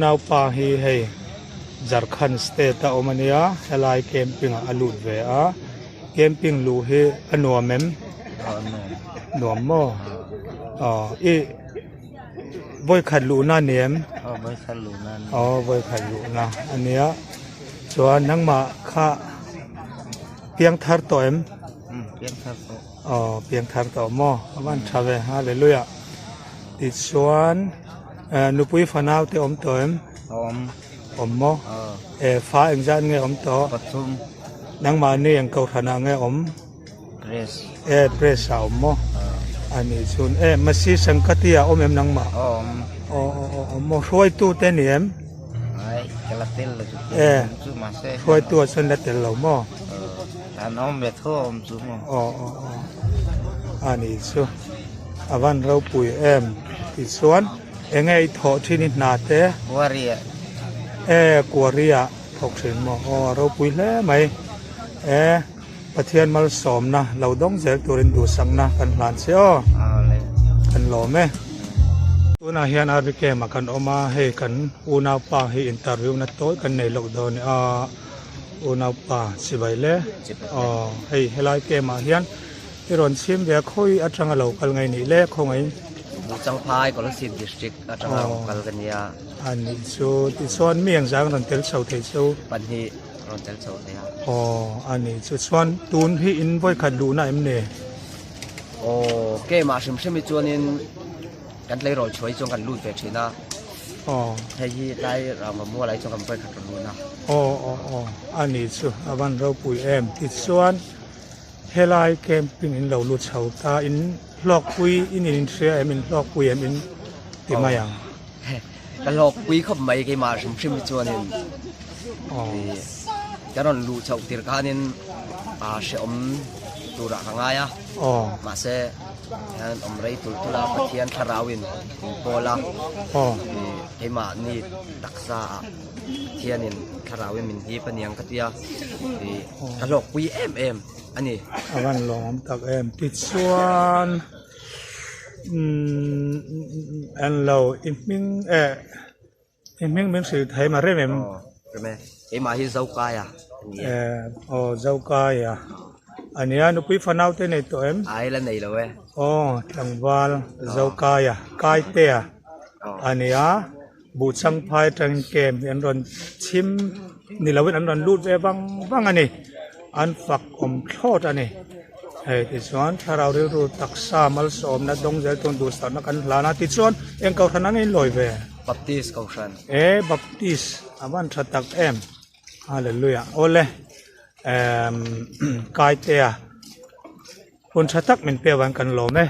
Unaupa hi hei Jharkhand state a awm a nia helai camping ah a lut ve a camping luh hi a nuam em? Nuam maw? Aw i vawikhat luhna a ni em? Aw vawikhat luhna a nia chuan nangmah kha piangthar tawh em? Aw piangthar tawh maw a van tha ve hallelujah tichuan nupui fanau te awm tawh em? Awm. Awm maw? E fa engzat nge awm tawh? Pathum. Nangmahni eng kohhran ah nge awm? Press. E press ah awm maw? Ani chun e Masi Sankati ah awm em nangmah? Awm. Aw aw aw awm maw? Hruaitu te ni em? Ai ka la tel lo chu. E Chu mahse. Hruaitu ah chuan la tel lo maw? An awm ve tho awm chu maw? Aw aw aw ani chu a van ropui em tichuan enge i thawh thin i hna te? Kuaria. E kuaria thawk thin maw? Aw a ropui hle mai e Pathian malsawmna lo dawng zel turin duhsakna kan hlan che aw. Kan lawm e. Tunah hian RVK ah kan awm a hei kan unaupa hi interview na tawi kan nei loh dawn a. Unaupa chibai le aw hei helai camp ah hian i rawn chhim ve a khawi atanga lo kal ngei nih le khawngaih in. Buchangphai Kolasib District atanga rawn kal ka nia. A nih chu tichuan mi engzah ang rawn tel chho thei chu? Pahnih rawn tel chho thei a. Aw a nih chu chuan tun hi in vawikhat luhna em ni? Aw camp ah hrim hrim hi chuanin kan tleirawl chhuai chuan kan lut ve thin a. Aw. Hei hi tlai rangva mual ah hi chuan kan vawi khat rawn lut a. Aw aw aw a nih chu a van ropui em tichuan helai camping in lo lut chho ta in hlawkpui in in hria em in hlawkpui em in ti mai ang. Ka hlawkpui khawp mai keimah hrim hrim hi chuanin ka rawn luh chhoh tir khanin hrehawm turah ka ngai a mahse Hian awm rei tul tul a, Pathian thlarauin min pawl a, keimahni taksa ah Pathianin thlarauin min hip a niang ka ti a, ka hlawkpui em em a ni. A van lawm tak em tichuan umm en lo i hming eh I hming min hrilh thei mah rem em? Aw, rem e. Keimah hi Zokaia a ni e. Eh, aw Zokaia. A nia, nupui fanau te nei tawh em? Ai la nei lo e. Aw, tlangval Zokaia, Kaitea a nia. Buhchangphai atangin camp hi an rawn chhim ni loin an rawn lut ve vang vang a ni. An fak awm thlawt a ni. Hei tichuan thlarau rilru taksa malsawmna dawng zel chuan duhsakna kan hlan a tichuan eng kohhran ang in lawi ve? Baptist kohhran. E Baptist a van tha tak em Hallelujah awle emm Kaitea hun tha tak min pek avangin kan lawm e.